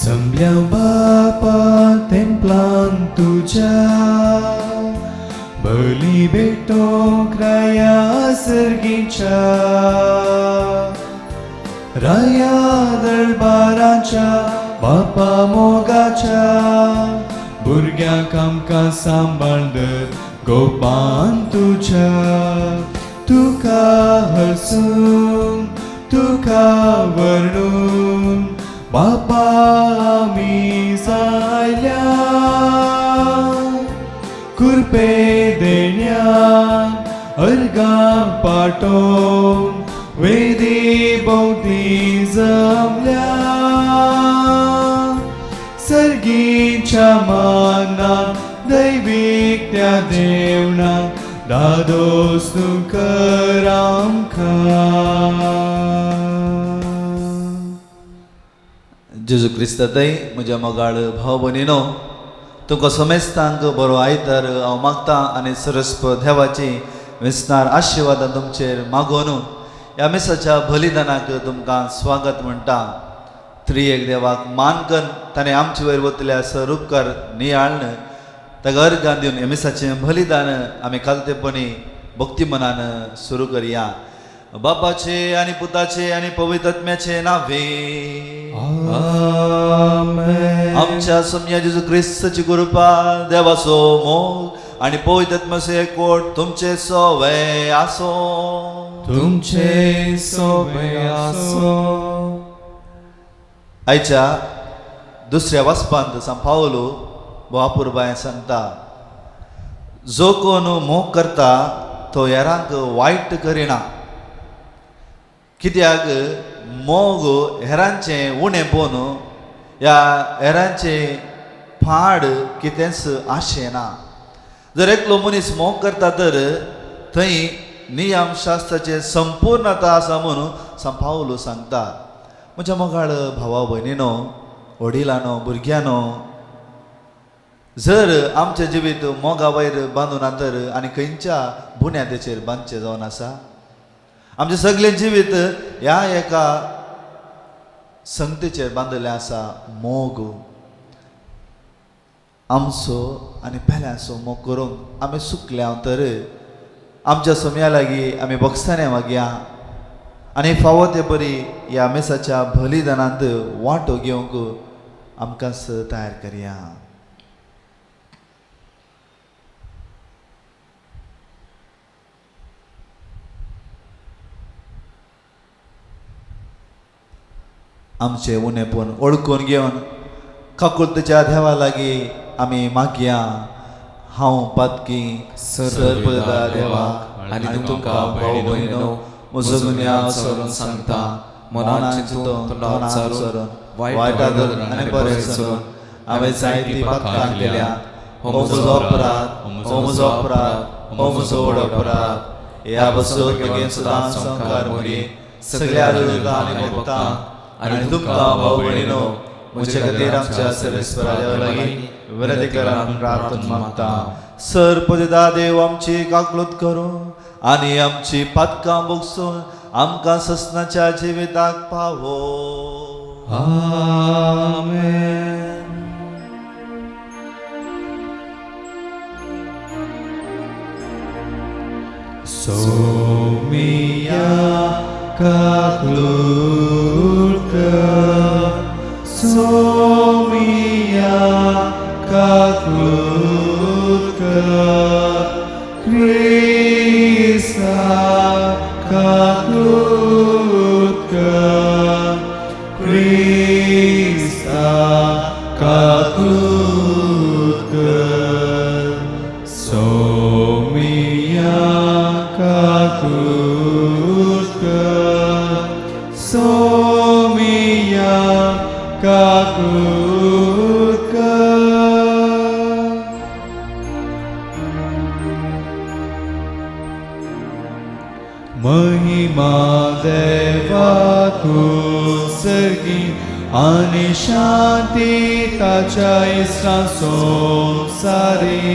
जमल्या बापा तेंपलान तुज्या बली भेटोंक राया सर्गीच्या राया दरबाराच्या बापा मोगाच्या भुरग्यांक आमकां सांबाळ धर गोपान तुज्या तुका हरसून तुका वर्णून बापा आमी जायल्या कुरपे देण्यान अर्गां पाटोवन वेदी भोंवती जमल्या सर्गीच्या मानान दैवीक त्या देवणान दादोस तूं कर आमकां. जेजू क्रिस्तातय म्हज्या मोगाळ भाव भयणीनो, तुमकां समेस्तांक बरो आयतार हांव मागता आनी सरस्प देवाची वेसनार आशिर्वादां तुमचेर मागोवन ह्या मिसाच्या बलिदानाक तुमकां स्वागत म्हणटा. त्रिएक देवाक मान करून ताणें आमचे वयर वतल्या सर उपकार नियाळ्न ताका अर्गां दिवन ह्या मिसाचें बलिदान आमी खालतेपणी भक्ती मनान सुरू करया. बापाचे आनी पुताचे आनी पवित्र आत्म्याचे नावे आमेन. आमच्या सोमया जेजू क्रिस्ताची कृपा, देवाचो मोग आनी पवित्र आत्म्याचो एकवट तुमचे सोवे आसो. तुमचे सोवे आसो. आयच्या दुसऱ्या वाचपांत सांत पावलो वापुरबाय सांगता, जो कोण मोग करता तो हेरांक वायट करिना, कित्याक मोग हेरांचें उणें पळोवन ह्या हेरांचें पाड कितेंच आशेना. जर एकलो मनीस मोग करता तर थंय नियमशास्त्राचें संपूर्णता आसा म्हणून सांत पावलो सांगता. म्हज्या मोगाळ भावा भयणीनो, वडिलांनो, भुरग्यांनो, जर आमचें जिवीत मोगा वयर बांदून ना तर आनी खंयच्या बुन्यादेचेर बांदचें जावन आसा? आमचें सगळें जिवीत ह्या एका संगतेचेर बांदिल्लें आसा, मोग. आमचो आनी पेल्यांचो मोग करूंक आमी सुकल्या तर आमच्या सोम्या लागीं आमी बक्षाने मागया आनी फावो ते परी ह्या मिसाच्या बलिदानांत वांटो घेवंक आमकां तयार करया. आमचें उणेपण ओळखून घेवन काकुळतेच्या देवा लागीं आमी मागया. हांव पातकी सर्वदा देवाक आनी तुमकां भाव भयणीनो म्हजो गुन्यांव सरून सांगता, मनान चिंतून तोंडान सरून वायटा धरून आनी बरें सरून हांवें जायतीं पातकां केल्या. हो म्हजो अपराध, हो म्हजो अपराध, हो म्हजो व्हड अपराध. ह्या बसून म्हगे सदांच संवकार मोरी सगळ्या आनी भक्तांक आनी तुमकां भाव भयणीनो म्हजे खातीर आमच्या सर्वेस्परा देवा लागीं विनंती करात प्रार्थना मागता. सर पदिता देव आमची काकलूत करूं आनी आमची पातकां भोगसून आमकां ससनाच्या जिविताक पावो. आमेन. सोमिया काकलूत कर, सोमिया काकलूत कर, क्रिस्ता काकलूत कर, क्रिस्ता काकलूत कर, सोमिया काकलूत कर, सोमिया काकलूत कर. महिमा देवाकू सर्गी आनी शांती ताच्या इश्टां संवसारी.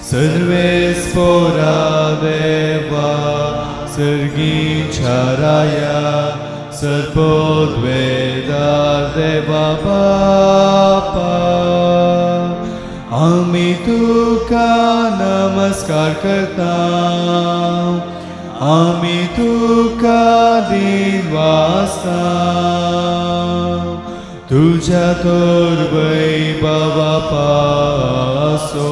सर्वेस्पोरा देवा सर्गीच्या राया सर्पोद्वेदा देवा बापा आमी तुका नमस्कार करता आमी तुका दिनवासता तुझ्या तोर वैभवा पासो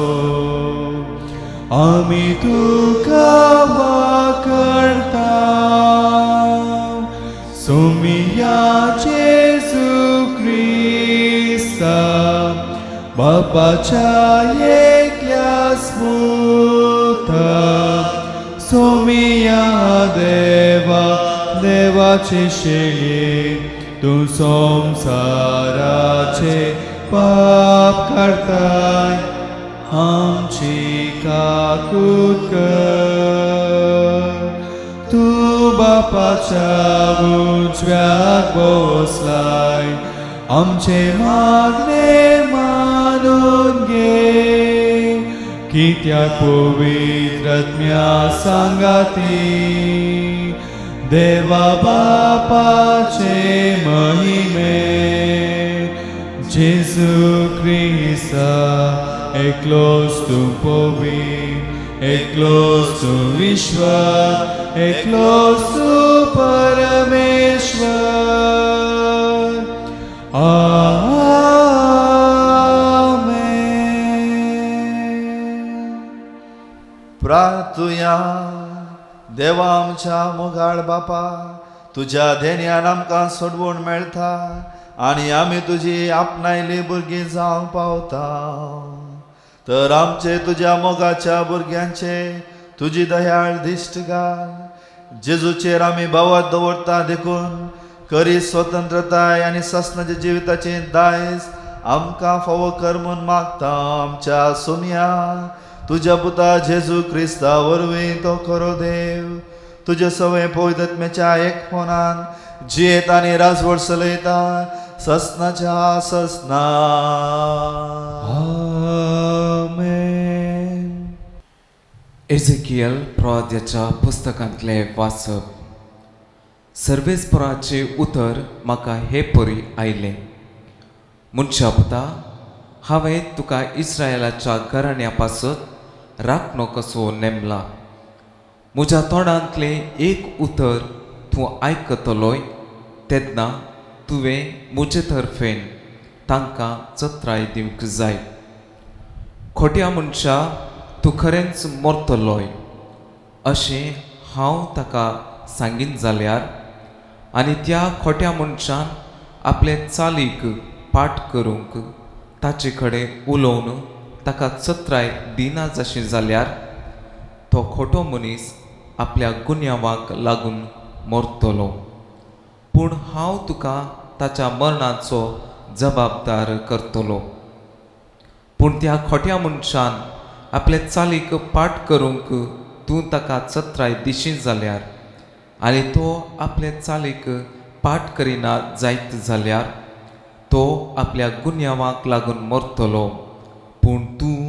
आमी तुका वाकरता सोमिया जेजू क्रिस्ता बापाच्या एकल्या स्मृता सोमिया देवा देवाचे शेळये तूं संवसाराचे पाप करताय आमची काकूत कर तूं बापाच्या उजव्याक बसलाय आमचे मागणे मानून घे कित्याक पवित्र आत्म्या सांगाती देवा बापाचे महिमे जेजू क्रिस्ता एकलोच तूं पवित्र एकलोच तूं विश्वास एकलोच तूं परमेश्वर. आमेन. प्रार्थुया. देवा आमच्या मोगाळ बापा, तुज्या धेन्यान आमकां सोडवण मेळटा आनी आमी तुजी आपणायली भुरगीं जावंक पावता. तर आमचे तुज्या मोगाच्या भुरग्यांचे तुजी दयाळ दिश्ट घाल. जेजूचेर आमी भावात दवरता देखून करी स्वतंत्रताय आनी सस्नाच्या जिविताचें दायज आमकां फावो कर म्हूण मागता. आमच्या सोम्या तुज्या पुता जेजू क्रिस्ता वरवीं तो खरो देव तुजे सवय पवित्रत्म्याच्या एक फोनान जियेत आनी राजवट चलयता ससनाच्या ससना. आमेन. एझेकियल प्रवाद्याच्या पुस्तकांतलें वाचप. सर्वेस्पराचें उतर म्हाका हे परी आयलें, मनशा पुता, हांवें तुका इस्रायलाच्या घराण्या पासत राखणो कसो नेमला. म्हज्या तोंडांतलें एक उतर तूं आयकतलोय तेन्ना तुवें म्हजे तर्फेन तांकां चत्राय दिवंक जाय. खोट्या मनशा, तूं खरेंच मरतलोय अशें हांव ताका सांगीन जाल्यार आनी त्या खोट्या मनशान आपले चालीक पाठ करूंक ताचे कडेन उलोवन ताका चत्राय दिना जाशी जाल्यार तो खोटो मनीस आपल्या गुन्यांवाक लागून मरतलो, पूण हांव तुका ताच्या मरणाचो जबाबदार करतलो. पूण त्या खोट्या मनशान आपले चालीक पाठ करूंक तूं ताका चत्राय दिशी जाल्यार आनी तो आपले चालीक पाठ करिना जायत जाल्यार तो आपल्या गुन्यांवाक लागून मरतलो, पूण तूं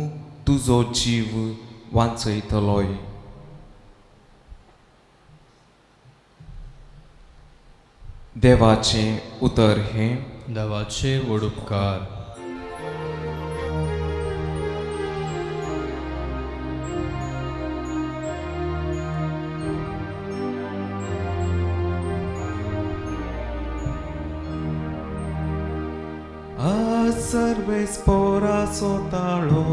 तुजो जीव वांचयतलोय. देवाचें उतर हें. देवाचे व्हड उपकार. सर्वेस्पोराचो ताळो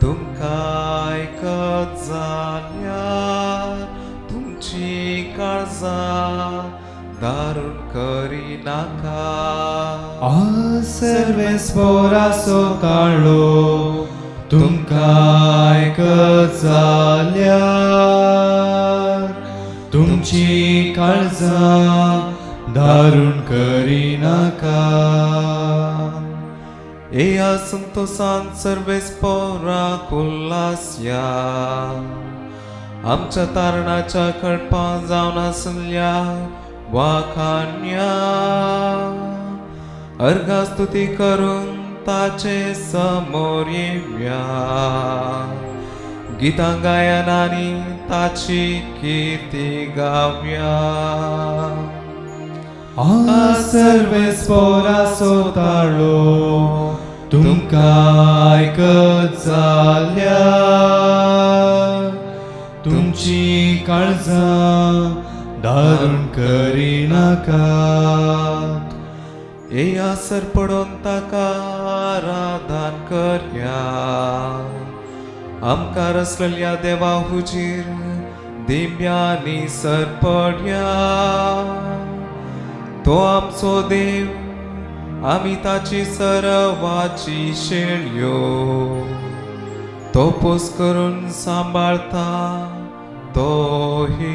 तुमकां आयकत जाल्यार तुमची काळजां दारूण करिनाका. सर्वेस्पोराचो ताळो तुमकां आयकत जाल्यार तुमची काळजां दारूण करिनाका. येया संतोसान सर्वेस्पोराक उल्हासया. आमच्या तारणाच्या कळपां जावन आसल्या वाखान्या अर्घा स्तुती करून ताचे समोर येवया. गितां गायनांनी ताची कीर्ती गावया. सर्वेस पोराचो ताळो तुमकां आयकत जाल्यार तुमची काळजां दारूण करिनाकात. येया सर पडोन ताका आराधन करया. आमकां रसलेल्या देवा हुजीर दिव्यांनी सर पडया. तो आमचो देव, आमी ताची सरवाची शेळयो. तो पोस करून सांबाळता तो ही.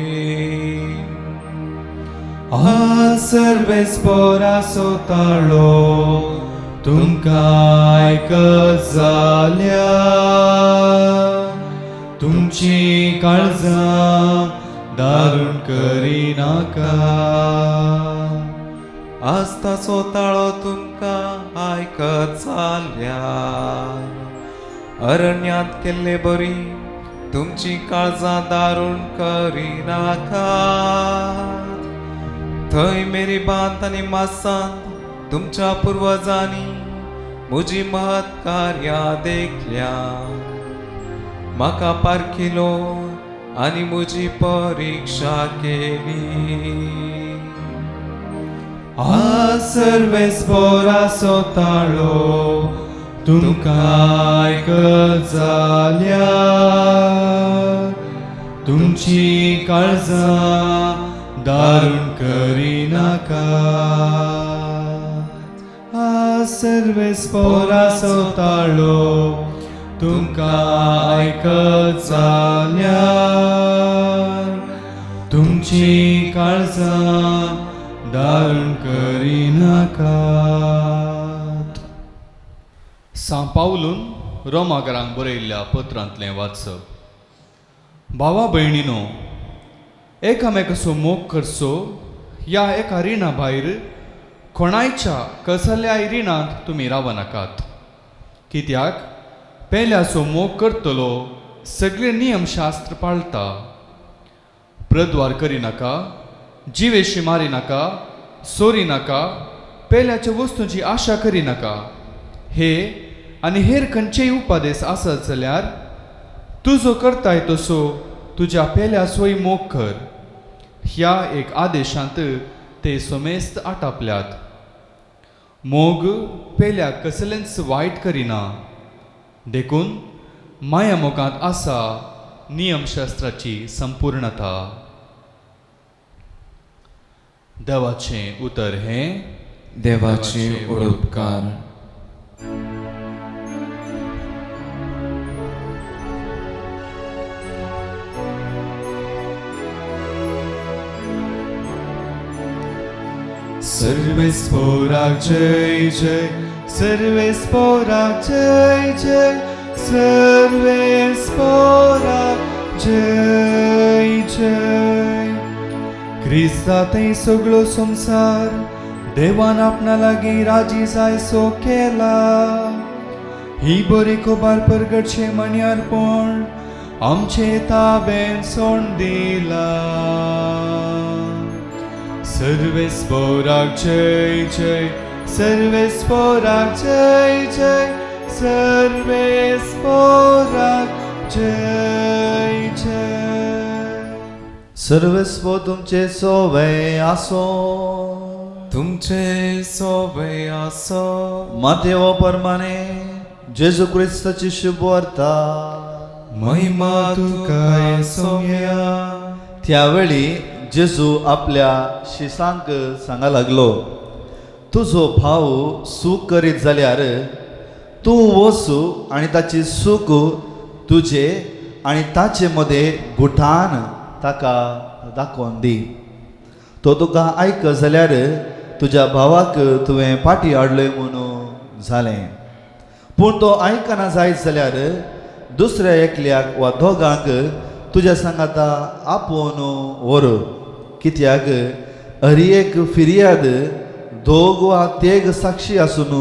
सर्वेस पोराचो ताळो तुमकां आयकत जाल्यार तुमची काळजां दारूण करिनाकात. आज ताचो ताळो तुमकां आयकत जाल्यार अरण्यांत केल्ले बरी तुमची काळजां दारूण करिनाकात. थंय मेरीबांत आनी मासांत तुमच्या पुर्वजांनी म्हजी महत् कार्यां देखल्या. म्हाका पारखिलो आनी म्हजी परिक्षा केली. सर्वेस पोराचो ताळो तुमकां आयकत जाल्यार तुमची काळजां दारूण करिनाकात. सर्वेस पोराचो ताळो तुमकां आयकत जाल्यार तुमची काळजां दारूण करिनाकात. सां पावलून रोमाकरांक बरयल्ल्या पत्रांतलें वाचप. भावा भयणीनो, एकामेकाचो मोग करचो ह्या एका रिणा भायर कोणायच्या कसल्याय रिणांत तुमी रावनाकात. कित्याक पेल्याचो मोग करतलो सगळे नियमशास्त्र पाळटा. प्रद्वार करिनाका, जिवेशी मारिनाका, सोरी नाका, पेल्याच्या वस्तूंची आशा करिनाका. हे आनी हेर खंयचेय उपदेश आसत जाल्यार तुजो करताय तसो तुज्या पेल्याचोय मोग कर. ह्या एक आदेशांत ते समेस्त आटापल्यात. मोग पेल्याक कसलेंच वायट करिना, देखून माया मोगांत आसा नियमशास्त्राची संपूर्णता. देवाचें उतर हें देवाचे उपकार. सर्वेस पोराक जय जय, सर्वेस पोराक जय जय, सर्वेस पोराक जय जय. क्रिस्ता थंय सगळो संवसार देवान आपणा लागीं राजी जाय सो केला. ही बरी खबर परगटचे म्हणयारपण आमचे ताबेन सोड दिला. सर्वेस पोराक जय जय, सर्वेस पोराक जय जय, सर्वेस पोराक जय जय. सर्वेस्व तुमचे सोवे आसो, तुमचे सोवे आसो. मातेव परमाने जेजू क्रिस्ताची शुभवार्ता. महिमा तुका सोम्या. त्यावेळी जेजू आपल्या शिसांक सांगा लागलो, तुजो भाव सूख करीत जाल्यार तूं वच आनी ताची सूख तुजे आनी ताचे मदें गुठान ताका दाखोवन दी. तो तुका आयक जाल्यार तुज्या भावाक तुवें फाटीं हाडलय म्हणून जालें. पूण तो आयकना जायत जाल्यार दुसऱ्या एकल्याक वा दोगांक तुज्या सांगाता आपोवन व्हर. कित्याक हर एक फिर्याद दोग वा तेग साक्षी आसून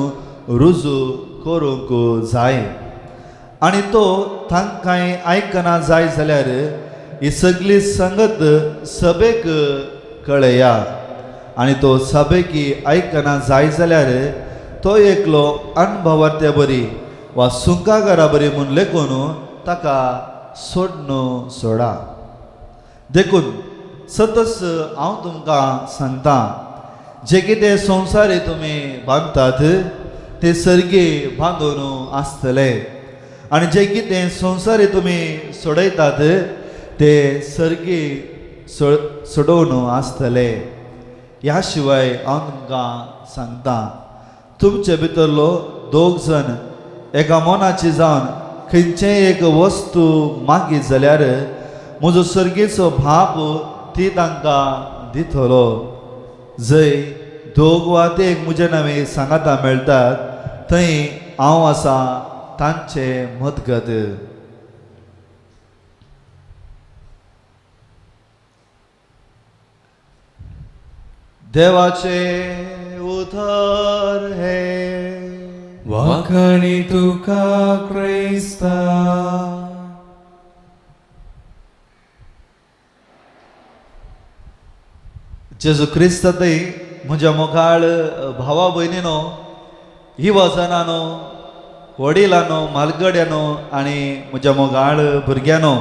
रुजू करूंक जाय. आनी तो तांकांय आयकना जाय जाल्यार ही सगळी संगत सभेक कळया. आनी तो सभेकी आयकना जाय जाल्यार तो एकलो अणभवार्त्या बरी वा सुंकागारा बरी म्हूण लेखून ताका सोडून सोडा. देखून सतच हांव तुमकां सांगता, जे कितें संवसारी तुमी बांदतात ते सर्गी बांदून आसतले आनी जे कितें संवसारी तुमी सोडयतात ते सर्गी सोडोवन आसतले. ह्या शिवाय हांव तुमकां सांगता, तुमचे भितरलो दोग जण एका मनाची जावन खंयचेय एक वस्तू मागीत जाल्यार म्हजो सर्गेचो भाप ती तांकां दितलो. जंय दोग वा ते एक म्हजे नांवे सांगाता मेळटात थंय हांव आसा तांचे मदगत. देवाचे उतर हे. वाखाणी तुका क्रिस्ता. जेजू क्रिस्तातय म्हज्या मोगाळ भावा भयणीनो, युवजनानो, वडिलांनो, म्हालगड्यानो आनी म्हज्या मोगाळ भुरग्यांनो,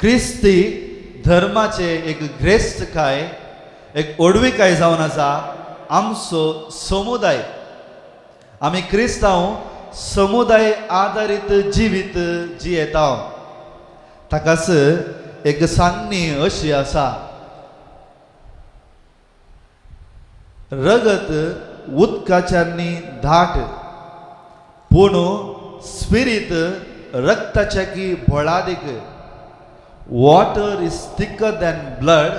क्रिस्ती धर्माचे एक ग्रेस्तकाय, एक ओडविकाय जावन आसा आमचो समुदाय. आमी क्रिस्तांव समुदाय आदारीत जिवीत जियेता. ताकाच एक सांगणी अशी आसा, रगत उदकाच्यांनी धाट पूण स्पिरीत रक्ताच्या की बळादीक. Water is thicker than blood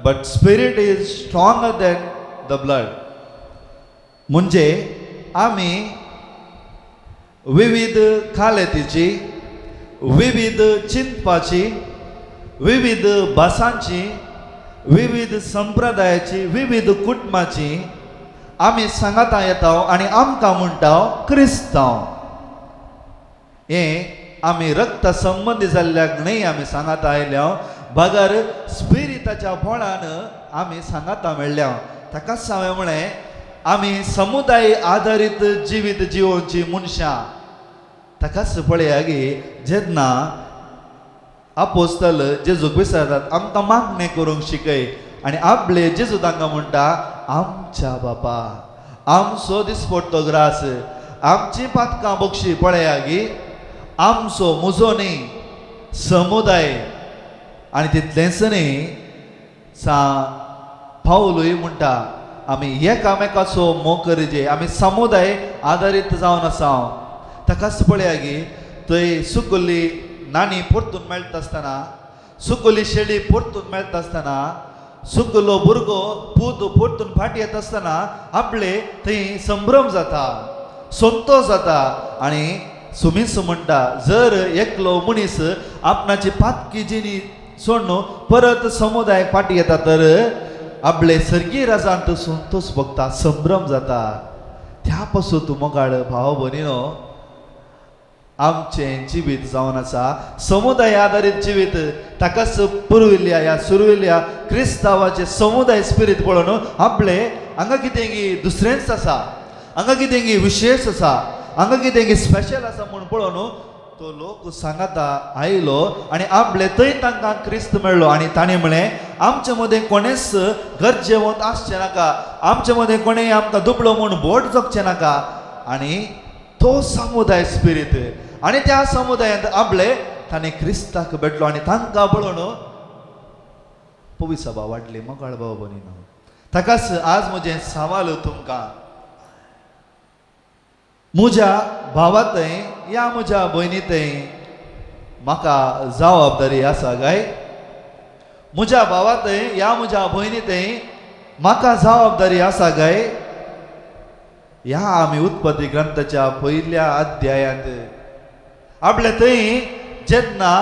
but spirit is stronger than the blood. म्हणजे आमी विविध खालेतीची, विविध चिंतपाची, विविध भासांची, विविध संप्रदायाची, विविध कुटुंबाची आमी सांगाता येता आनी आमकां म्हणटा क्रिस्तांव. हें आमी रक्त संबंदी जाल्ल्याक न्हय आमी सांगाता आयल्या, बगर स्पिरिताच्या बळान आमी सांगाता मेळ्ळ्या. ताकाच हांवें म्हळें, आमी समुदाय आदारीत जिवीत जिवोवची मनशां. ताकाच पळया गी जेन्ना आपोस्तल जेजूक विचारतात आमकां मागणें करूंक शिकय, आनी आपले जेजू तांकां म्हणटा, आमच्या बापा आमचो दिसपडटो ग्रास, आमची पातकां बक्षी. पळया गी आमचो म्हजो न्ही समुदाय. आनी तितलेंच न्ही, सा पावलूय म्हणटा आमी एकामेकाचो मोग करचे, आमी समुदाय आदारीत जावन आसा. ताकाच पळया गी थंय सुकुल्ली नाणी परतून मेळटा आसतना, सुकुल्ली शेळी परतून मेळटा आसतना, सुकुल्लो भुरगो पूत परतून फाटी येता आसतना आपले थंय संभ्रम जाता, संतोश जाता. आनी सुमीस म्हणटा, जर एकलो मनीस आपणाची पातकी जिणी सोडून परत समुदायाक फाटी येता तर आपले सर्गीय राजांत संतोश भोगता, संभ्रम जाता. त्या पासून तूं मोगाळ भाव भयणीनो, आमचें जिवीत जावन आसा समुदाय आदारीत जिवीत. ताकाच पुर्विल्ल्या ह्या सुरविल्ल्या क्रिस्तांवाचें समुदाय स्पिरीत पळोवन आपले हांगा कितें की दुसरेंच आसा, हांगा कितें की विशेश आसा, हांगा कितें की स्पेशल आसा म्हूण पळोवन तो लोक सांगाता आयलो आनी आपले थंय तांकां क्रिस्त मेळ्ळो. आनी ताणें म्हळें, आमचे मदें कोणेच गरजेवंत आसचें नाका, आमचे मदें कोणें आमकां दुबळो म्हूण बोट जगचें नाका. आनी तो समुदाय स्पिरीत आनी त्या समुदायांत आपले ताणें क्रिस्ताक भेटलो आनी तांकां पळोवन पविसभा वाडली. मोगाळ भाव भयणीनो, ताकाच आज म्हजें सवाल तुमकां, म्हज्या भावा थंय या म्हज्या भयणी थंय म्हाका जबाबदारी आसा काय? म्हज्या भावा थंय या म्हज्या भयणी थंय म्हाका जबाबदारी आसा काय? ह्या आमी उत्पत्ती ग्रंथाच्या पयल्या अध्यायांत आपले थंय जेन्ना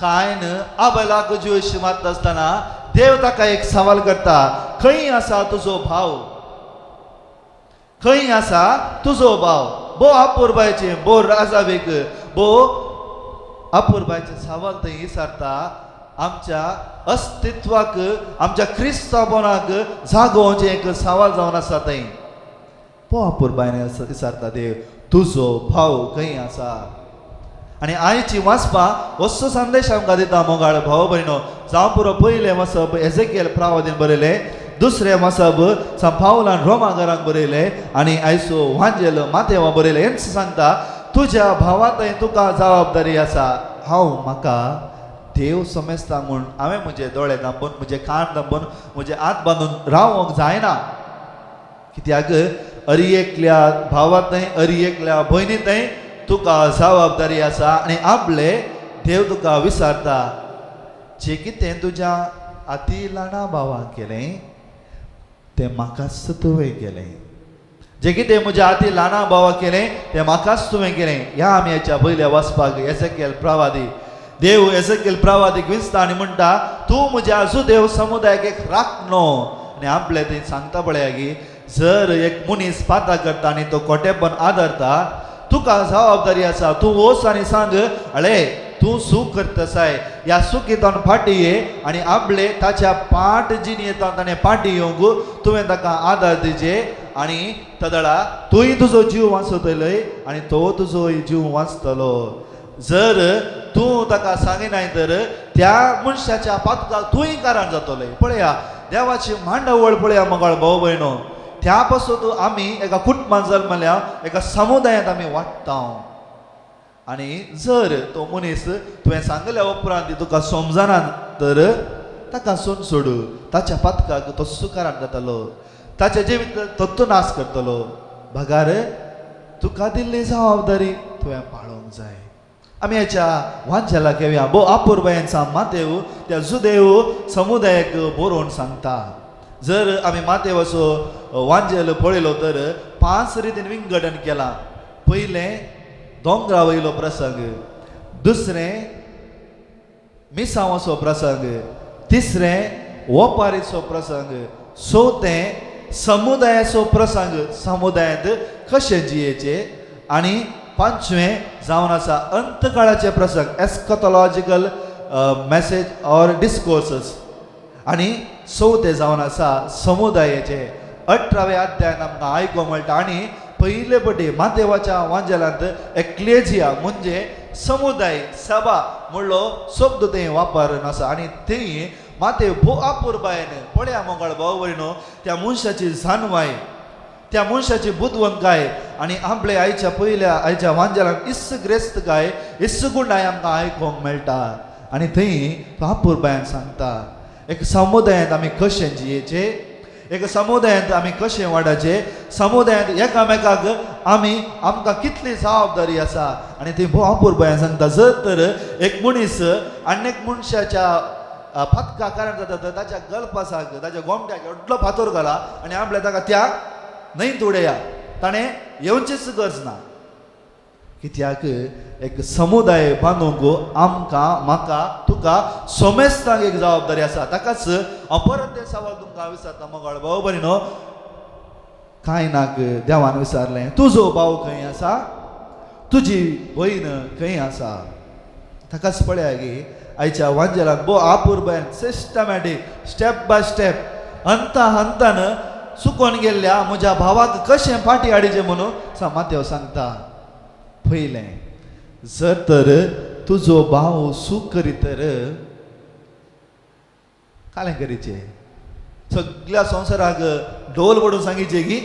कायन आबेलाक जिवशी मारता आसतना देव ताका एक सवाल करता, खंय आसा तुजो भाव? खंय आसा तुजो भाव? भो अपुरबायचें, भो राजावेक, भो अपुरबायचें सवाल थंय विचारता. आमच्या अस्तित्वाक, आमच्या क्रिस्तांवपणाक जागोवचें एक सवाल जावन आसा. थंय पोआपुरबायन विचारता देव, तुजो भाव खंय आसा? आनी आयची वाचपा असो संदेश आमकां दिता मोगाळ भाव भयणो. जावं पुरो पयलें वाचप एजेकियल प्रावादीन बरयलें, दुसरें वाचप सांत पावलान रोमागरांक बरयलें आनी आयचो वांजेल मातेवा बरयलें. हेंच सांगता तुज्या भावा थंय तुका जबाबदारी आसा. हांव म्हाका देव समजता म्हूण हांवें म्हजे दोळे दांबून, म्हजे कान दांबून, म्हजे हात बांदून रावंक जायना. कित्याक अरी एकल्या भावा थंय, अरी एकल्या भयणी थंय तुका जबाबदारी आसा. आनी आपले देव तुका विचारता, जें कितें तुज्या अती ल्हाना भावाक केलें तें म्हाकाच तुवें केलें. जें कितें म्हज्या अती ल्हाना भावाक केलें तें म्हाकाच तुवें केलें. ह्या आमी हेच्या पयल्या वाचपाक एजेकियल प्रवादी, देव एजेकियल प्रवादीक विंचता आनी म्हणटा तूं म्हज्या जुदेव समुदायाक एक राखणो. आनी आपले थंय सांगता पळया की जर एक मनीस पाता करता आनी तो खोटेपण आदारता, तुका जबाबदारी आसा, तूं वच आनी सांग अळे तूं सूख करतसाय, ह्या सुखींतल्यान फाटी ये आनी आपले ताच्या पाट जिणेंतल्यान ताणें फाटी येवंक तुवें ताका आदार दिजे आनी तदळा तूंय तुजो जीव वाचतलय आनी तो तुजो जीव वाचतलो. जर तूं ताका सांगिनाय तर त्या मनशाच्या पातकाक तूंय कारण जातलें. पळया देवाची मांडावळ पळया मोगाळ भाव भयणो. त्या पासून आमी एका कुटुंबान जल्मल्या, एका समुदायांत आमी वाडटा. आनी जर तो मनीस तुवें सांगल्या उपरांत तुका समजना तर ताका सोन सोडू, ताच्या पातकाक तो सुकारान जातलो, ताच्या जिवीत तो नाश करतलो. बगार तुका दिल्ली जबाबदारी तुवें पाळोवंक जाय. आमी हेच्या वांजेलाक घेवया. भो आपुरबायेन मातेव त्या जुदेव समुदायाक बरोवन सांगता. जर आमी मातेवाचो वांजेल पळयलो तर 5 रितीन विंगडन केलां. पयलें दोंगरा वयलो प्रसंग, दुसरें मिसांवाचो प्रसंग, तिसरें ओपारीचो प्रसंग, चवथें समुदायाचो प्रसंग, समुदायांत कशें जियेचें, आनी पांचवें जावन आसा अंतकाळाचे प्रसंग, एस्कथोलॉजिकल मॅसेज ऑर डिस्कोर्सस, आनी चवथें जावन आसा समुदायाचे. 18व्या अध्यायान आमकां आयकूंक मेळटा. आनी पयले पटी मातेवाच्या वांजेलांत एक्लेजिया म्हणजे समुदाय, सभा म्हणलो शब्द थंय वापरून आसा. आनी थंय मातेव भोव आपुरबायेन पळया मोगाळ भाव भयणो, त्या मनशाची जाणवाय, त्या मनशाची बुदवंतकाय आनी आपले आयच्या पयल्या आयच्या वांजेलांत इस्स ग्रेस्तकाय, इस्स गुंडाय आमकां आयकूंक मेळटा. आनी थंय तो आपुरबायेन सांगता एक समुदायांत आमी कशें जियेचें, एका समुदायांत आमी कशें वाडाचें, समुदायांत एकामेकाक आमी आमकां कितली जबाबदारी आसा. आनी ती भोव आपुरबायेन सांगता जर तर एक मनीस आनी एक मनशाच्या फातका कारण जाता तर ताच्या गलपासाक, ताच्या गोमट्याक व्हडलो फातोर घाला आनी आपल्या ताका त्या न्हंयत उडया, ताणें येवचीच गरज ना. कित्याक एक समुदाय बांदूंक आमकां, म्हाका, तुका सोमेस्तांक एक जबाबदारी आसा. ताकाच हांव परत तें सवाल तुमकां विचारता मोगाळ भाव भयणो. कांय नाक देवान विचारलें तुजो भाव खंय आसा, तुजी भयण खंय आसा. ताकाच पळया की आयच्या वांजेलाक भोव आपुरबायेन सिस्टमॅटीक स्टेप बाय स्टेप हंता हंतान चुकोन गेल्ल्या म्हज्या भावाक कशें फाटी हाडचें म्हणून मातेव सांगता. पयलें जर तर तुजो भाव सूख करीत तर कालें करीचें, सगळ्या संवसाराक ढोल पडून सांगिचें की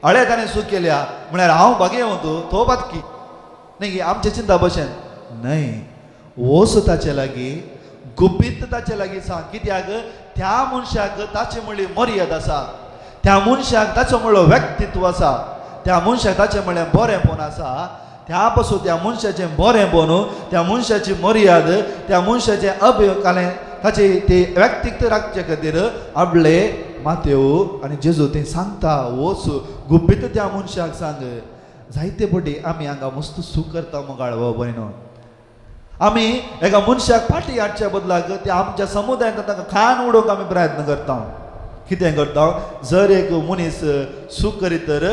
अळे ताणें सूख केल्या म्हळ्यार हांव भागेव तूं तो बातकी न्ही की आमचें चिंता भशेन न्हय. वच ताचे लागीं, गुपीत ताचे लागीं सांग. कित्याक त्या मनशाक ताची म्हणली मर्याद आसा, त्या मनशाक ताचो म्हणलो व्यक्तित्व आसा, त्या मनशाक ताचें म्हणलें बरेंपण आसा. त्या पासून त्या मनशाचें बरेंपण, त्या मनशाची मर्याद, त्या मनशाचें अभिकालें ताची ती व्यक्तित्व राखचे खातीर आपले मातेव आनी जेजू थंय सांगता वच गुपीत त्या मनशाक सांग. जायते पटी आमी हांगा मस्त सूख करता मोगाळ भाव भयणो. आमी एका मनशाक फाटी हाडच्या बदलाक त्या आमच्या समुदायांत तांकां खान उडोवंक आमी प्रयत्न करता. कितें करता, जर एक मनीस सूख करीत तर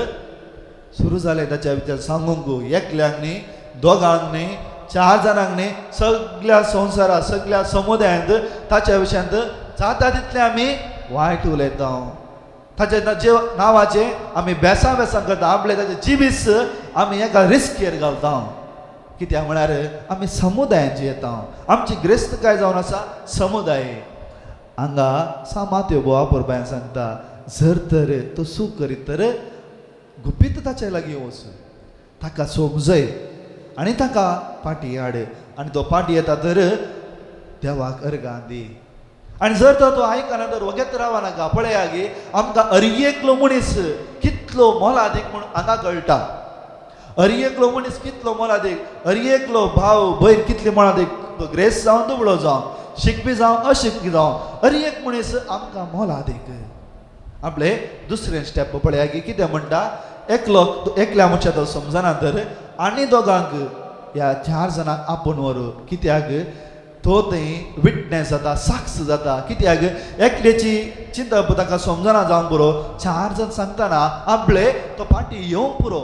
सुरू जालें ताच्या विचार सांगूंक एकल्यांक न्ही, दोगांक न्ही, चार जाणांक न्ही, सगळ्या संवसारात सगळ्या समुदायांत ताच्या विशयांत जाता तितलें आमी वायट उलयता. ताच्या जे नांवाचें आमी बेसां बेसां करता, आपले ताचे जिवीस आमी एका रिस्केर घालता. कित्याक म्हळ्यार आमी समुदायांत जियेता, आमची ग्रेस्तकाय जावन आसा समुदाय. हांगा सामात्यो बोवा पुरबायन सांगता, जर तर तो चूक करीत तर गुपीत ताचे लागीं वच, ताका समजय आनी ताका फाटी हाड, आनी तो फाटी येता तर देवाक अर्गां दी. आनी जर तर तो आयकना तर वगेत रावा नाका. पळया गे आमकां अरयेकलो मनीस कितलो मोलादीक म्हूण हांगा कळटा. अरयेकलो मनीस कितलो मोलादीक, अरयेकलो भाव भयण कितली मोलादीक, तो ग्रेस जावं दुबळो जावं, शिकपी जावं अशिकपी जावं, अरयेक मनीस आमकां मोलादीक. आपले दुसरें स्टेप पळया की कितें म्हणटा, एकलो एकल्या मनशा तो समजना तर आनी दोगांक ह्या चार जाणांक आपोवन व्हरू. कित्याक तो थंय विटनेस जाता, साक्ष जाता. कित्याक एकल्याची चिंता ताका समजना जावंक पुरो, चार जाण सांगतना आपले तो फाटी येवंक पुरो.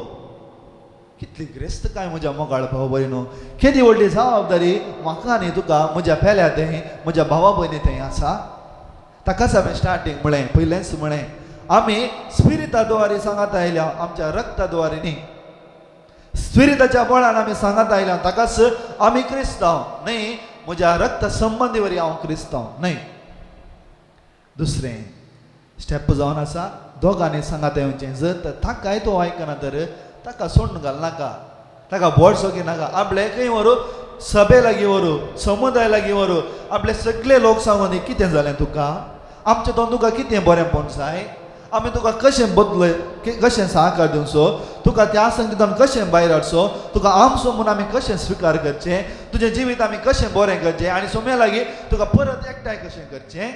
कितली ग्रेस्तकाय म्हज्या मोगाळ भाव भयणो, केदी व्हडली जबाबदारी म्हाका आनी तुका म्हज्या पेल्या थंय म्हज्या भावा भयणी थंय आसा. ताकाच हांवें स्टार्टींग म्हळें, पयलेंच म्हळें, आमी स्पिरिता द्वारे सांगात आयल्या, आमच्या रक्ता द्वारे न्ही. स्पिरिताच्या बळान आमी सांगात आयल्या, ताकाच आमी क्रिस्तांव न्ही, म्हज्या रक्त संबंदी वरी हांव क्रिस्तांव न्ही. दुसरें स्टेप जावन आसा, दोगांनी सांगात येवचें. जर तर ताकाय तो आयकना तर ताका सोडून घालनाका, ताका बोडसो घेनाका. आपले खंय व्हरू, सभे लागीं व्हरू, समुदाय लागीं व्हरू, आपले सगळे लोक सांगून कितें जालें तुका, आमचें तो तुका कितें बरेंपण जाय, आमी तुका कशें बदलय, कशें सहकार दिवचो, तुका त्या संगीतान कशें भायर हाडचो, तुका आमचो म्हूण आमी कशें स्विकार करचें, तुजें जिवीत आमी कशें बरें करचें आनी सोम्या लागीं तुका परत एकठांय कशें करचें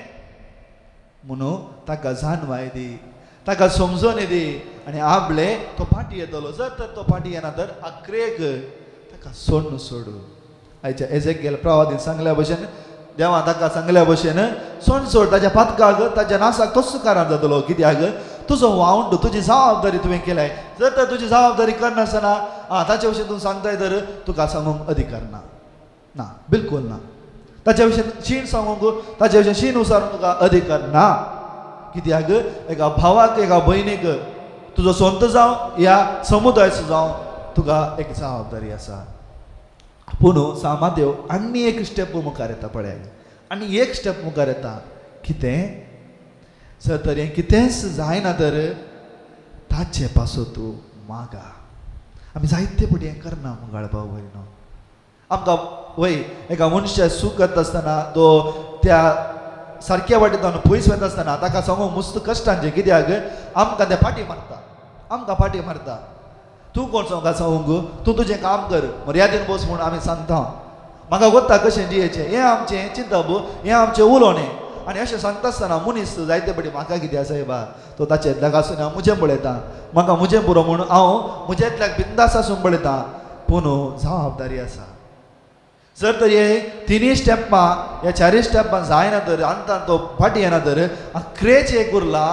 म्हणून ताका जाणवाय दी, ताका समजून दी. आनी आपले तो फाटी येतलो. जर तर तो फाटी येना तर अक्रेक ताका सोडून सोडू. आयच्या एजेकेल प्रवादीन सांगल्या भशेन, देवान ताका सांगल्या भशेन सोड सोड, ताच्या पातकाक ताच्या नासाक तोच कारण जातलो. कित्याक तुजो वावंड, तुजी जबाबदारी तुवें केल्याय. जर तर तुजी जबाबदारी करनासतना आं ताचे विशीं तूं सांगताय तर तुका सांगूंक अधिकार ना, ना बिलकूल ना. ताच्या विशीं शीण सांगूंक, ताच्या विशीं शीण उसारूंक तुका अधिकार ना. कित्याक एका भावाक एका भयणीक तुजो संत जावं ह्या समुदायाचो जावं तुका एक जबाबदारी आसा. पूण सामादेव आनी एक स्टेप मुखार येता, पळय आनी एक स्टेप मुखार येता. कितें जर तर हें कितेंच जायना तर ताचे पासून तूं मागा. आमी जायते फावटी हें करना मुगाळ भाव भयणो. आमकां वय एका मनशाक सूख करता आसतना तो त्या सारक्या वाटेंतल्यान पयस वता आसतना ताका सांगूंक मुस्त कश्टांचें. कित्याक आमकां तें फाटी मारता, आमकां फाटी मारता. तूं कोण सांगता सांगूंक, तूं तुजें काम कर, मर्यादेन बस म्हूण आमी सांगता. म्हाका वता कशें जियेचें हें आमचें चिंतप, हें आमचें उलोवणें. आनी अशें सांगता आसतना मनीस जायते फावटी म्हाका कितें आसा बा तो ताचे आसून हांव म्हजें पळयता, म्हाका म्हजें पुरो म्हूण हांव म्हज्यांतल्याक बिंदास आसून पळयता. पूण जबाबदारी आसा. जर तर हे तिनूय स्टेपां ह्या चारूय स्टेपां जायना तर अंतान तो फाटी येना तर अक्रेच एक उरला,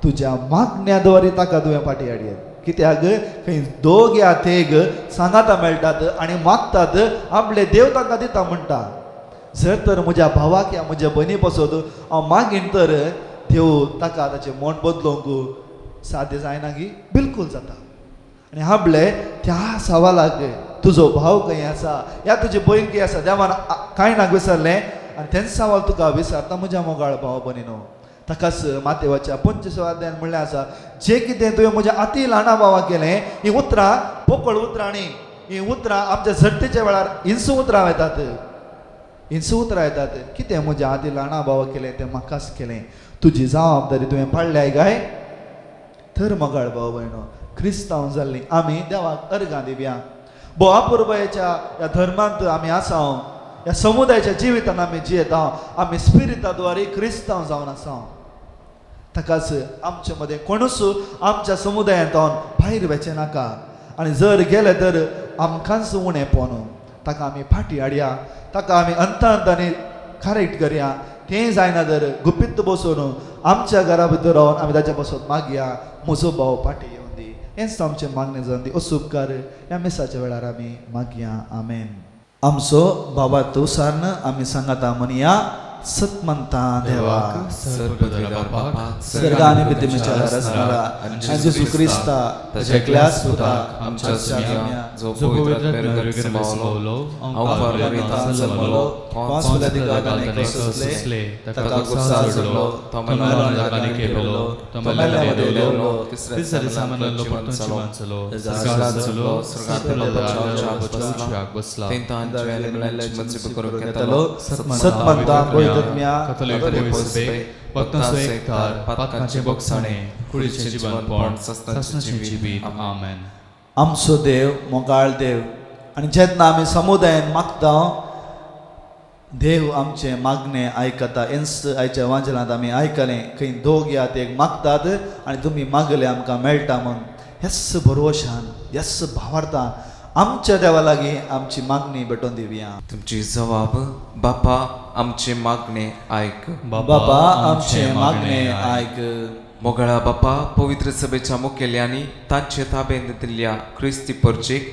तुज्या मागण्या द्वारे ताका तुवें फाटी हाडयेत. कित्याक खंय दोग या तेग सांगाता मेळटात आनी मागतात, आपले देव तांकां दिता म्हणटा. जर तर म्हज्या भावाक या म्हज्या भयणी पासत हांव मागीन तर देव ताका ताचें मन बदलोवंक साध्य जायना गी, बिलकूल जाता. आनी आपले त्या सवालाक तुजो भाव खंय आसा या तुजी भयण खंय आसा देवान कांय ना विसरलें आनी तेंच सवाल तुका विसरता म्हज्या मोगाळ भाव भयणीनो. ताकाच मातेवाच्या 25 अध्यायान म्हणलें आसा, जें कितें तुवें म्हज्या अती ल्हाना भावाक केलें, हीं उतरां पोकळ उतरां न्ही, हीं उतरां आमच्या झडटीच्या वेळार हिंसू उतरां येतात, हिंसू उतरां येतात. कितें म्हज्या आदी ल्हाना भावाक केलें तें म्हाकाच केलें, तुजी जबाबदारी तुवें पाडल्याय काय. तर मोगाळ भाव भयणो, क्रिस्तांव जाल्लीं आमी देवाक अर्गां दिवया. बोवा पुरबायेच्या ह्या धर्मांत आमी आसा, ह्या समुदायाच्या जिवितान आमी जियेता, आमी स्पिरिता द्वारे क्रिस्तांव जावन आसा. ताकाच आमचे मदें कोणूच आमच्या समुदायांत भायर वचचें नाका. आनी जर गेले तर आमकांच उणें पोवन ताका आमी फाटी हाडया, ताका आमी अंतांत आनी करेक्ट करया. तें जायना तर गुपीत बसून आमच्या घरा भितर रावन आमी ताच्या पासून मागया, म्हजो भाव फाटी येवन दी. हेंच आमचें मागणें जावन दी. असुपकार ह्या मिसाच्या वेळार आमी मागया. आमेन. आमचो बाबा तुसारन आमी सांगाता म्हणया सतमंता देवा स्वर्ग आनी पृथ्वीच्या रचणारा आनी जेजू क्रिस्ता ताच्या एकल्याच पुताक आमच्या स्वाम्या, जो पवित्र आत्म्यान समावलो, अंवकार जल्मलो, पांच अधिकारांनी सोंसले, ताका खुर्सार चडलो, तो मेल्ल्यां केलो, तो मेल्ल्यां मदें देंवलो, तिसऱ्या दिसा मेल्लो परतून जिवांचलो, स्वर्गांत चडलो, स्वर्गांत बसला, घेतलो, सतमंता पवित्र कथोलिक सभेक, भक्तांचो एकतार, पातकांचें बोगसाणें, कुडीचें जिवनपण, सासणाचें जिवीत. आमेन. आमचो देव मोगाळ देव आनी जेन्ना आमी समुदायान मागता देव आमचें मागणें आयकता. हेंच आयच्या वांजलांत आमी आयकलें, खंय दोग या ते मागतात आनी तुमी मागले आमकां मेळटा म्हूण. हेच भरवशान हेच भावार्थान आमच्या देवा लागीं आमची मागणी भेटोवन दिवया. तुमची जवाब बापा आमचे मागणे आयक. बाबा आमचें मागणें आयक. मोगळा बापा, पवित्र सभेच्या मुखेल्यांनी तांचे ताबेंत दिल्ल्या क्रिस्ती परचेक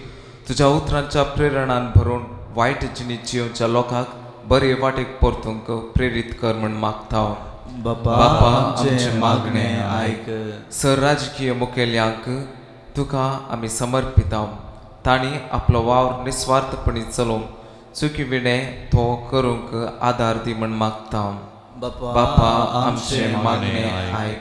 तुज्या उतरांच्या प्रेरणान भरून वायट जिणी जियोवच्या लोकांक बरे वाटेक परतूंक प्रेरीत कर म्हूण मागता. बापा आमचें मागणें आयक. सर राजकीय मुखेल्यांक तुका आमी समर्पिता, तांणी आपलो वावर निस्वार्थपणी चलोवंक चुकी विणें तो करूंक आदार दी म्हूण मागता. बापा आमचें मागणें आयक.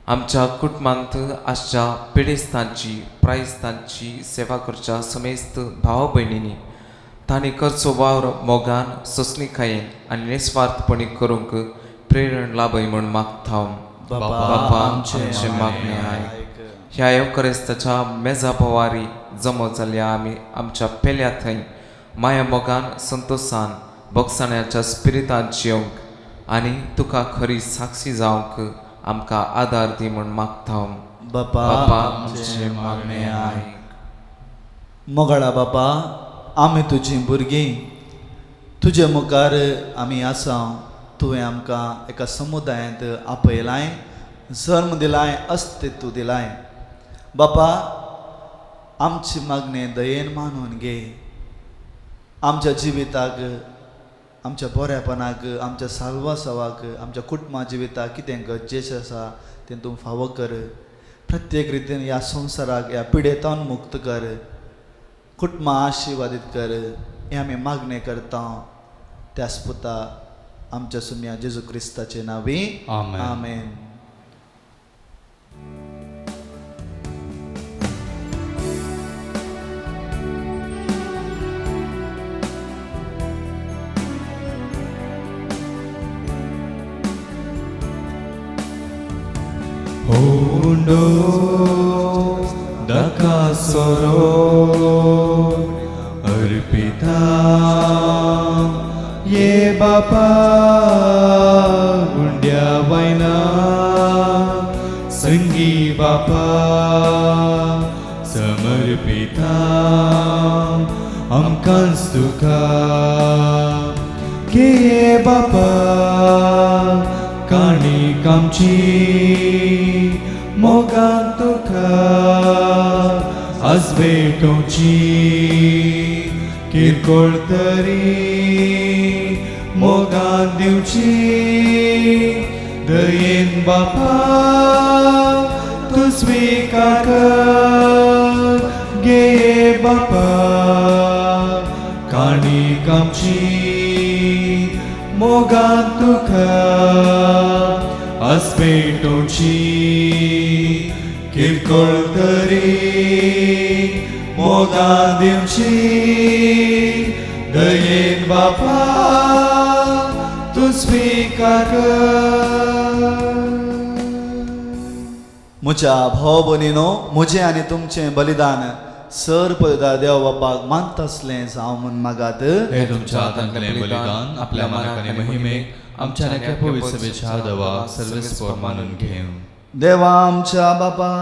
आमच्या कुटुंबांत आसच्या पिडेस्तांची प्रायस्तांची सेवा करच्या समेस्त भाव भयणींनी तांणी करचो वावर मोगान सोंसणीकायेन आनी निस्वार्थपणी करूंक प्रेरण लाभय म्हूण मागता. बापा आमचें मागणें आयक. ह्या येवकरेस्ताच्या मेजा पवारी जमो जाल्या आमी आमच्या पेल्या थंय माया मोगान संतोशान बोगसाण्याच्या स्पिरितान जियोवंक आनी तुका खरी साक्षी जावंक आमकां आदार दी म्हूण मागता. बापा आमचें मागणें आयक. मोगाळा बापा, आमी तुजीं भुरगीं, तुजे मुखार आमी आसा. तुवें आमकां एका समुदायांत आपयलाय, जल्म दिलाय, अस्तित्व दिलाय. बापा आमची मागणें दयेन मानून घे. आमच्या जिविताक, आमच्या बऱ्यापणाक, आमच्या साल्वासावाक, आमच्या कुटुंबा जिविताक कितें गरजेचें आसा तें तूं फावो कर. प्रत्येक रितीन ह्या संवसाराक ह्या पिडेतान मुक्त कर, कुटुंबां आशिर्वादीत कर. हें आमी मागणें करता त्यास पुता आमच्या सुम्या जेजू क्रिस्ताचे नांवी. आमेन. Hundo dakasoro arpita ye bapa gundya vaina संगी बापा समर्पिता आमकांच तुका के बापा काणीक आमची मोगान तुका आज भेटोवची किरकोळ तरी मोगान दिवची दयेन बापा तूं स्विकार कर गे बापा काणीक आमची मोगान तुका आज भेटोवची किरकोळ तरी मोगान दिवची दयेन बापा तूं स्विकार कर. म्हज्या भाव भयणीनो, म्हजें आनी तुमचें बलिदान सर पळयता देव बापाक मानतासलें जावं म्हूण मागात. हे तुमच्या हातांतलें बलिदान आपल्या मानाक आनी महिमेक आमच्या आनी पवित्र सभेच्या देवाक सर्वेस्पर मानून घेवं. देवा आमच्या बापा,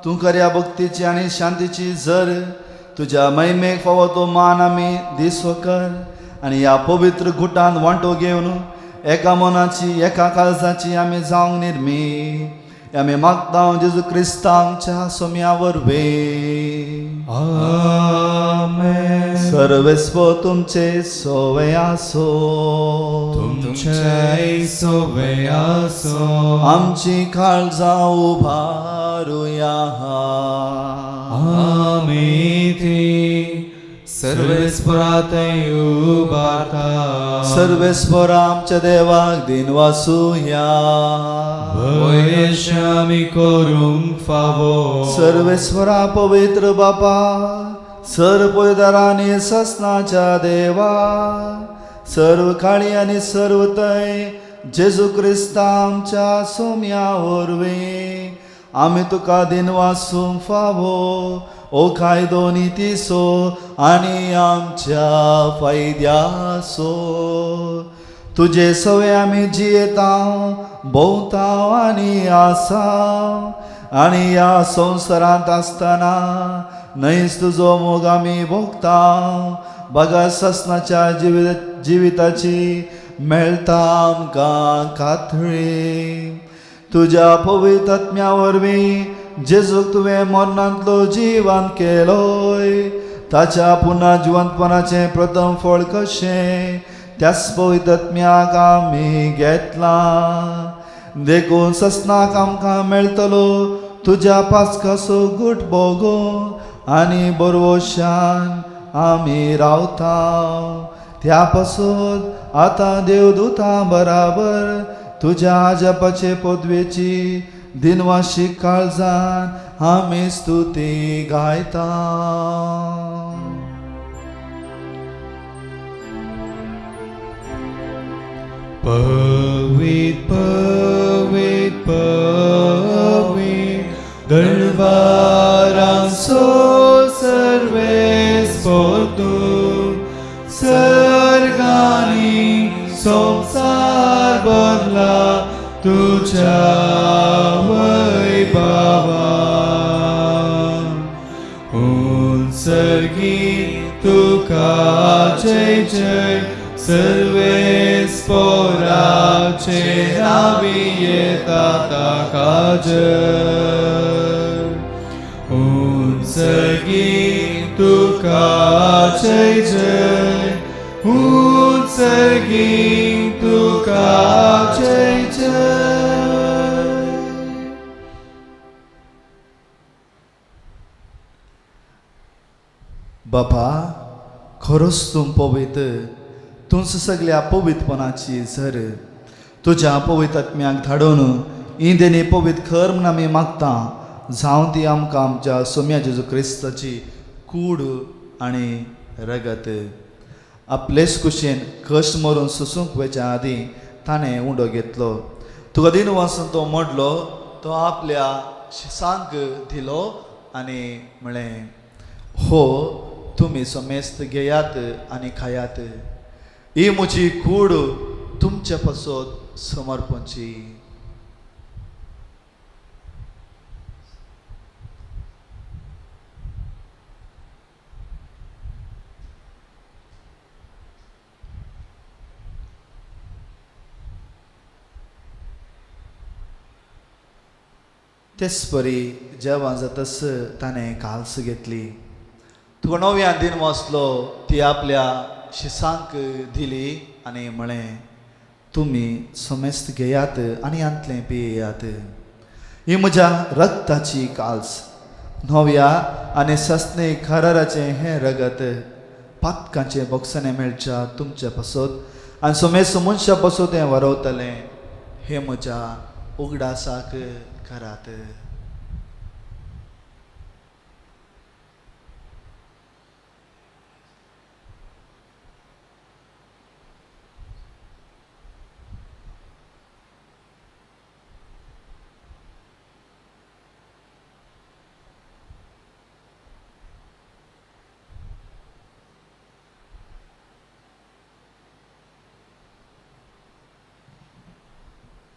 तूं खऱ्या भक्तीची आनी शांतीची जर तुज्या महिमेक फावो तो मान आमी दिसो कर आनी ह्या पवित्र गुटान वांटो घेवन एका मनाची एका काळजाची आमी जावंक निर्मी. आमी मागता जेजू क्रिस्तांच्या सोम्या वरवीं. आमेन. सर्वेस्पो तुमचे सोवे आसो. तुमचे सोवे आसो. आमची काळजां उबारुया. आमी ती सर्वेस्परातय उबारता. सर्वेस्पर आमच्या देवाक दिनवासुया. भयेश आमी करूंक फावो. सर्वेस्वरा पवित्र बापा, सर्व ससनाच्या देवा, सर्व काळी आनी सर्व तय जेजू क्रिस्ता आमच्या सोम्या वरवीं आमी तुका दिनवासूंक फावो. ओ कायदो नितीसो आनी आमच्या फायद्यासो तुजे सवे आमी जियेता, भोंवता आनी आसा आनी ह्या संवसारांत आसतना न्हयच तुजो मोग आमी भोगता. बगा ससनाच्या जिविताची मेळटा आमकां काथळी. तुज्या पवित्र आत्म्या वरवीं जेजूक तुवें मरणांतलो जिवंत केलोय, ताच्या पुन्हा जिवंतपणाचें प्रथम फळ कशें त्याच पवित्र आत्म्याक आमी घेतलां. देखून ससनाक आमकां मेळटलो तुज्या पासकाचो गुट भोगो आनी बरवशान आमी रावता. त्या पासून आतां देवदूतां बराबर तुज्या आजापाचे पदवेची दिनवाशी काळजान आमी स्तुती गायता. पवित पवित पवित दरबारांसो सर्वेस्पर तूं, सर्गांनी संवसार भरला तुज्या वैभवान. उंचर्गी तुका जय जय, सर्वेस्पराचे नांवी येता ताका जय. उंचर्गी तुका जय जय, उंचर्गी तुका जय जय. बापा, खरोच तूं पवित्र, तूंच सगल्या पवित्रपणाची झर. तुज्या पवित्र आत्म्याक धाडून इंदेनी पवित्र खर म्हूण आमी मागता. जावं ती आमकां आमच्या सोम्या जेजू क्रिस्ताची कूड आनी रगत. आपलेच कुशेन कश्ट मरून सोसूंक वयच्या आदीं ताणें उंडो घेतलो. तुका दिन वासून तो मोडलो, तो आपल्या शिसांक दिलो आनी म्हळें, हो तुमी समेस्त घेयात आनी खायात, ही म्हजी कूड तुमचे पासत समर्पणची. तेच परी जेवण जातच ताणें काल्स घेतली. तुका नव्यान दिन वाचलो, ती आपल्या शिसांक दिली आनी म्हळें, तुमी समेस्त घेयात आनी हांतलें पियेयात, ही म्हज्या रक्ताची काल्स, नव्या आनी सस्ने कराराचें हें रगत पातकांचें बोगसणें मेळच्या तुमच्या पासत आनी समेस्त मनशा पासत हें वरवतलें. हें म्हज्या उगडासाक करात.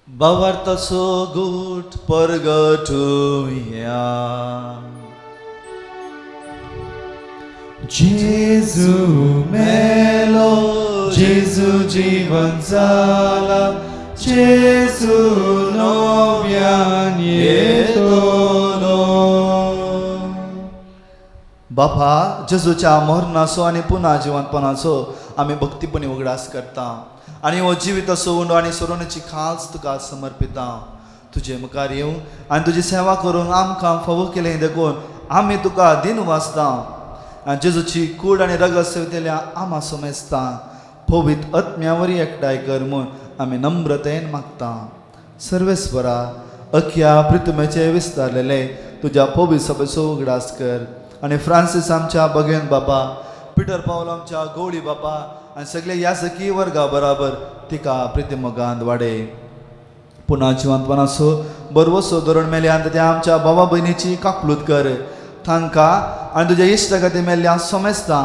भावार्थाचो गूट परगटुया. जेजू मेलो, जेजू जीवन जाला, जेजू नव्यान येतलो. बापा जेजूच्या मरणाचो आनी पुना जिवंतपणाचो आमी भक्तीपणी उगडास करता आनी हो जिविताचो उंडो आनी सोरोवणेची खास तुका समर्पिता. तुजे मुखार येवन आनी तुजी सेवा करूंक आमकां फावो केलें देखून आमी तुका दिन वाचता आनी जेजूची कूड आनी रगत सेवतेल्या आमा समेस्ता पवित्र आत्म्या वरी एकठांय कर म्हूण आमी नम्रतेन मागता. सर्वेस्वरा अख्या प्रितमेचे विस्तारलेले तुज्या पवित्र सभेचो उगडास कर आनी फ्रांसीस आमच्या बगेन बापा, पिटर पावल आमच्या गौडी बापा आनी सगळे याजकी वर्गा बराबर तिका प्रितिमोगांत वाडय. पुन्हा जिवंतपणाचो बरवसो धोरण मेल्यान त्या आमच्या बाबा भयणीची काकलूत कर. तांकां आनी तुज्या इश्टा खातीर मेल्ल्या सोमेस्ता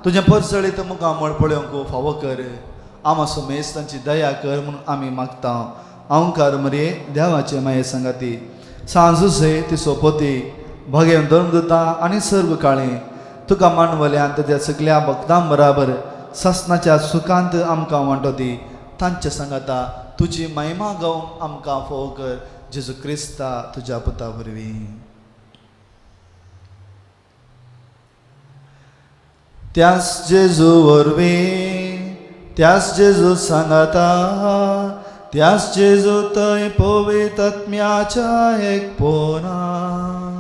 तुजें परजळीत मुखामळ पळोवंक फावो कर. आमा सोमेस तांची दया कर म्हणून आमी मागता. अंकार मरे देवाचे माये सांगाती सांजुसे ती सोपोती भगेवन धर्मदुता आनी सर्व काळें तुका मानवल्यान तुज्या सगल्या भक्तां बराबर सासनाच्या सुखांत आमकां वांटो दी. तांच्या सांगाता तुजी महिमा गावंक आमकां फावो कर. जेजू क्रिस्ता तुज्या पुता वरवीं. त्यास जेजू वरवीं, त्यास जेजू सांगाता, त्यास जेजू थंय पवित्र आत्म्याच्या एकपणान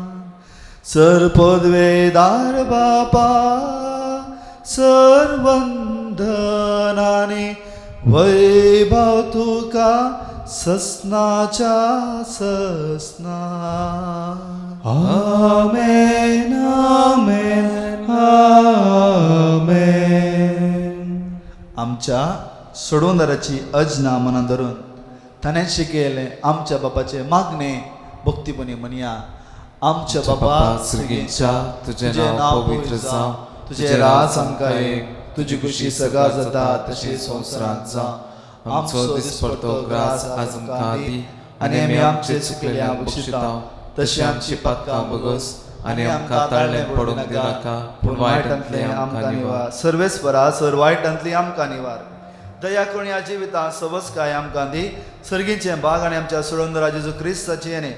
सर पदवेदार बापा सर वंदन आनी वैभव तुका ससनाच्या ससना. आमेन आमेन आमेन. आमच्या सोडवणाराची अजना मनान धरून ताणें शिकयलें आमच्या बापाचें मागणें भक्तीपणी म्हणया. आमच्या बापा सर्गीच्या तुजें नांव पवित्र जावं, तुजें राज आमकां एक, तुजी खुशी सगळा जाता तशी संवसारांत जावं. आमचो दिसपडतो ग्रास आज आमकां दी आनी आमी आमचे चुकलेल्या बक्षिता तशी आमची पातकां बगस आनी आमकां ताळणें पडूंक दिनाका, पूण वायटांतलें आमकां निवार. सर्वेस्परा सर वायटांतली आमकां निवार. दया करून ह्या जिवितांत सवसकाय आमकां दी. सर्गीचें भाग आनी आमच्या सोडवणदारा जेजू क्रिस्ताची येणे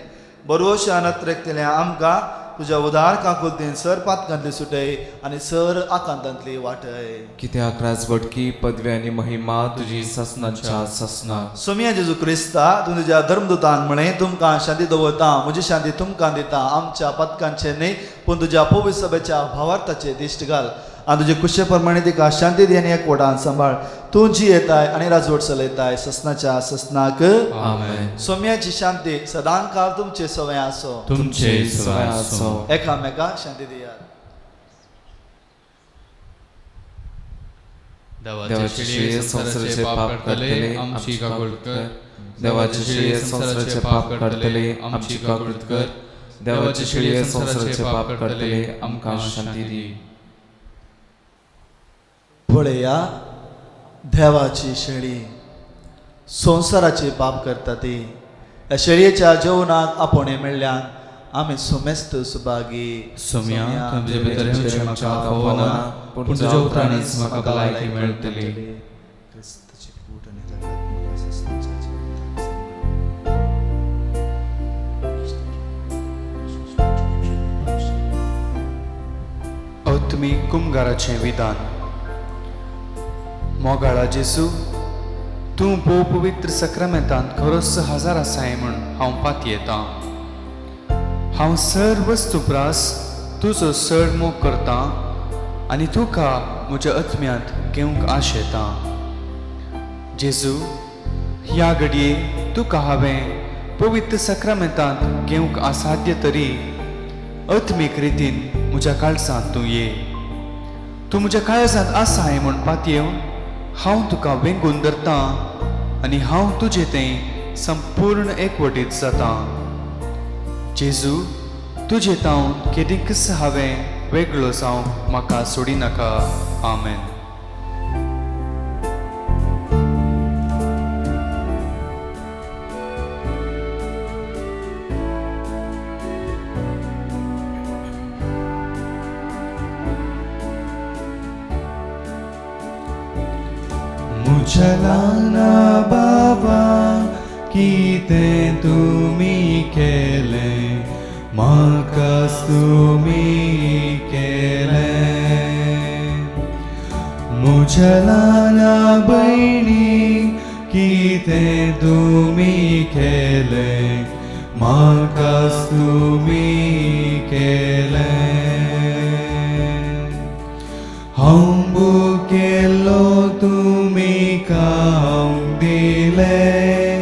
बरोवश्या नत्रेकतल्या आमकां तुज्या उदार काकुलतीन सर पातकांतली सुटय आनी सर आकांतांतली वाटय. कित्याक राजवटकी पदवी आनी महिमा तुजी ससनाच्या ससना. सोमिया जेजू क्रिस्ता तूं तुज्या धर्मदूतांक म्हळें तुमकां शांती दवरता, म्हजी शांती तुमकां दिता. आमच्या पातकांचें न्हय पूण तुज्या पवित्र सभेच्या भावार्थाचें दिश्ट घाल आनी तुजे कुशे प्रमाणे तिका शांती दी आनी एकवटान सांबाळ. तूं जी येताय आनी राजवट चलयताय ससनाच्या ससनाक. आमेन. सोम्याची शांती सदांकाळ तुमचे सवय आसो. तुमचे सवय आसो. एकामेका शांती दियात. देवाचे शिळये संवसाराचे पाप काडटले आमची काकूळट कर. देवाचे शिळये संवसाराचे पाप काडटले आमची काकूळट कर. देवाचे शिळये संवसाराचे पाप काडटले आमकां शांती दी. पळया देवाची शेळी संवसाराची पाप करता ती. ह्या शेळयेच्या जेवणाक आपोवणें मेळ्ळ्यान आमी सुमेस्त सुभागी. सोम्या तुमचे भितर येवचें म्हाका फावो ना, पूण तुज्या उतरांनीच म्हाका भलायकी मेळटली. क्रिस्ताची कूड आनी रगत म्हाका ससनाच्या जिवितांत. आत्मीक कुमगाराचें विधान. मोगाळा जेजू, तूं भोव पवित्र सक्रामेंतांत खरोच हजार आसाय म्हूण हांव पातयेतां. हांव सर वस्तू प्रास तुजो सर मोग करतां आनी तुका म्हज्या आत्म्यांत घेवंक आशेतां. जेजू, ह्या घडये तुका हांवें पवित्र सक्रामेंतांत घेवंक असाध्य तरी आत्मीक रितीन म्हज्या काळजांत तूं ये. तूं म्हज्या काळजांत आसाय म्हूण पातयेवन हांव तुका वेंगून धरतां आनी हांव तुजे तें संपूर्ण एकवटीत जातां. जेजू, तुजे तावन केदींकच हांवें वेगळो जावंक म्हाका सोडिनाका. आमेन. मुझलाना बाबा कितें तुमी केलें, म्हाका तुमी केलें. म्हज्या ल्हाना भयणी कितें तुमी केलें म्हाकाच तुमी केलें. हांव भुकेल्लो तुमी खावंक दिलें,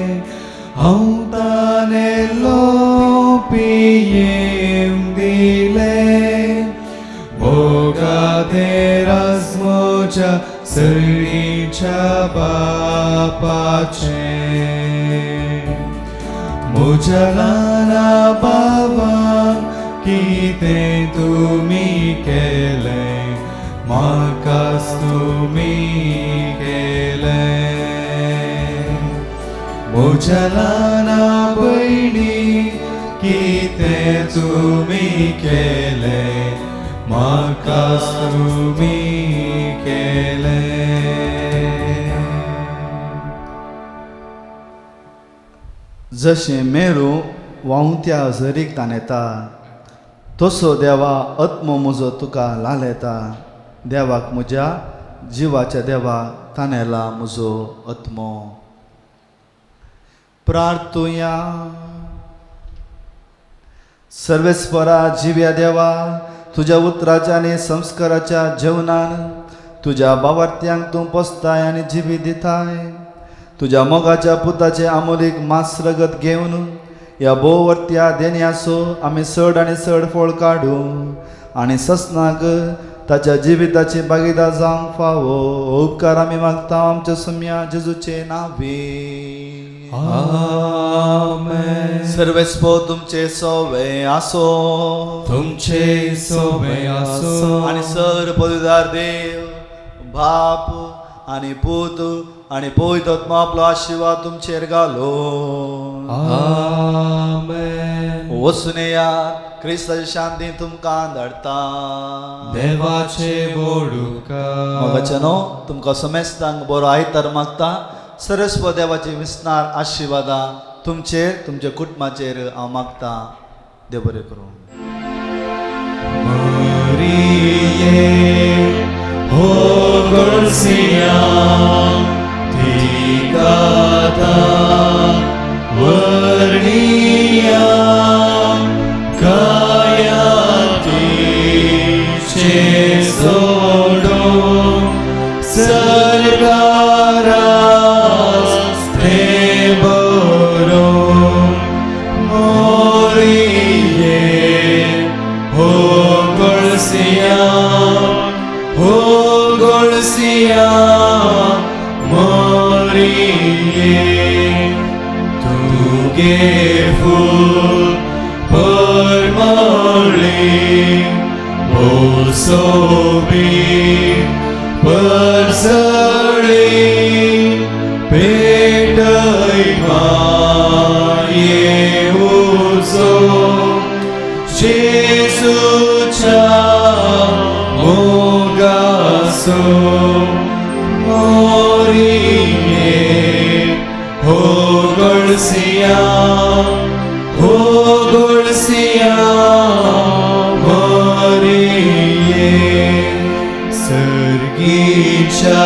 हांव तानेल्लो पियेवंक दिलें. मोगातेरास म्हज्या सरीच्या बापाचें. म्हज्या ल्हाना बाबाक कितें तुमी केलें म्हाकाच तुमी केलें. म्हज्या ल्हाना भयणी कितें तुमी केलें म्हाकाच तुमी केलें. जशें मेरू व्हांवत्या झरीक ताणेता तसो देवा आत्मो म्हजो तुका लालेता. देवाक म्हज्या जिवाच्या देवा ताणेला म्हजो आत्मो. प्रार्थुया. सर्वेस्परा जिव्या देवा, तुज्या उतराच्या आनी संस्काराच्या जेवणान तुज्या बावार्थ्यांक तूं पोसताय आनी जिवी दिताय. तुज्या मोगाच्या पुताचे आमोलीक मांस रगत घेवन ह्या भोववर्त्या देण्याचो आमी चड आनी चड फळ काडूं आनी ससनाक ताच्या जिविताची भागीदार जावंक फावो. उपकार आमी मागता आमच्या सुम्या जेजूचे नांवी. आमेन. सर्वेस्पो तुमचे सोवे आसो, तुमचे सोवे आसो. आनी सर पदवीदार देव बाप आनी पूत आनी पवित्र आत्मा आपलो आशिर्वाद तुमचेर घालो. आमेन. वचून येयात, क्रिस्ताची शांती तुमकां धाडटा. देवाचे बोडुका. मोगाचे न्हू तुमकां समेस्तांक बरो आयतार मागता. सरस्व देवाची विसनार आशिर्वादां तुमचेर तुमच्या कुटुंबाचेर हांव मागता. देव बरें करूं. मरिये हो गोळसिया तिका वर्णिया काया तिचे सोडो सरकारास ते बरो. मोरिये हो गोळसिया हो गोळसिया मोरिये तुगे फूल परमळी बोसोबी परसळी पेटय माये उजो जेजूच्या मोगासो. मोरिये हो गोळसिया हो गोळसिया मोरिये. सर्गीच्या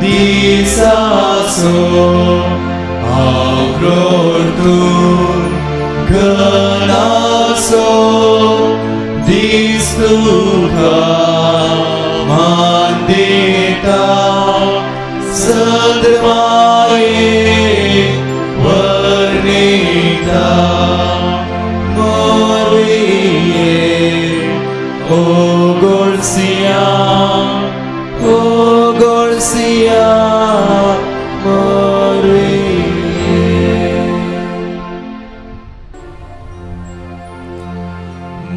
दिसाचो आवरोडून घनाचो दीस तुका मान दिता. सदमाये वर्णिता. मोरिये ओ गोळसिया ओ गोळसिया मोरिये.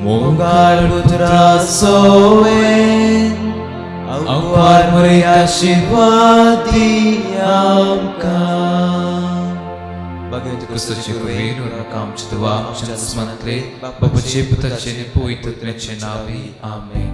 मोगार पुत्रा सोवे अवकार मोरे आशीर्वाद दी आमकां. क्रिस्तचे कृपेन आमचे देवा आमच्या आसमानांतले बापाचे पुताचे आनी पवित्र आत्म्याचे नांवी. आमेन.